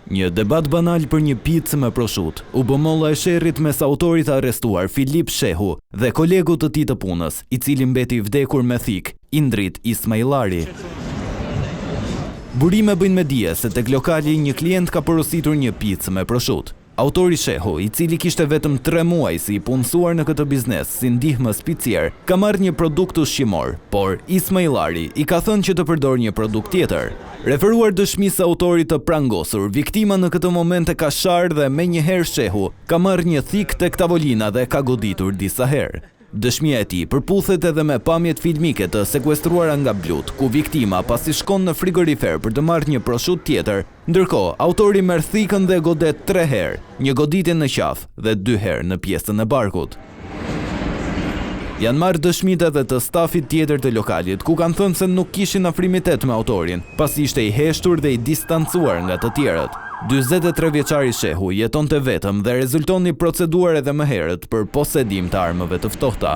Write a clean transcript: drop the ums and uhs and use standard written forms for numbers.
Një debat banal për një picë me proshutë, u bë molla e sherrit mes autorit të arrestuar Filip Shehu dhe kolegut të tij të punës, i cili mbeti i vdekur me thikë, Indrit Ismaillari. Burime bëjnë me dije se tek lokali një klient ka porositur një picë me proshutë. Autori Shehu, i cili kishte vetëm tre muaj si i punësuar në këtë biznes si ndihmës picier, ka marrë një produkt ushqimor, por Ismaillari i ka thënë që të përdorë një produkt tjetër. Referuar dëshmisë së autorit të prangosur, viktima në këtë moment e ka sharë dhe menjëherë Shehu ka marrë një thikë tek tavolina dhe e ka goditur disa herë. Dëshmia e tij përputhet edhe me pamjet filmike të sekuestruara nga blutë, ku viktima pasi shkon në frigorifer për të marrë një proshutë tjetër, ndërkohë autori merr thikën dhe e godet tre herë, një goditje në qafë dhe dy herë në pjesën e barkut. Janë marrë dëshmitë edhe të stafit tjetër të lokalit, ku kanë thënë se nuk kishin afrimitet me autorin, pasi ishte i heshtur dhe i distancuar nga të tjerët. 43 vjeçari Shehu jetonte vetëm dhe rezulton i proceduar edhe më herët për posedim të armëve të ftohta.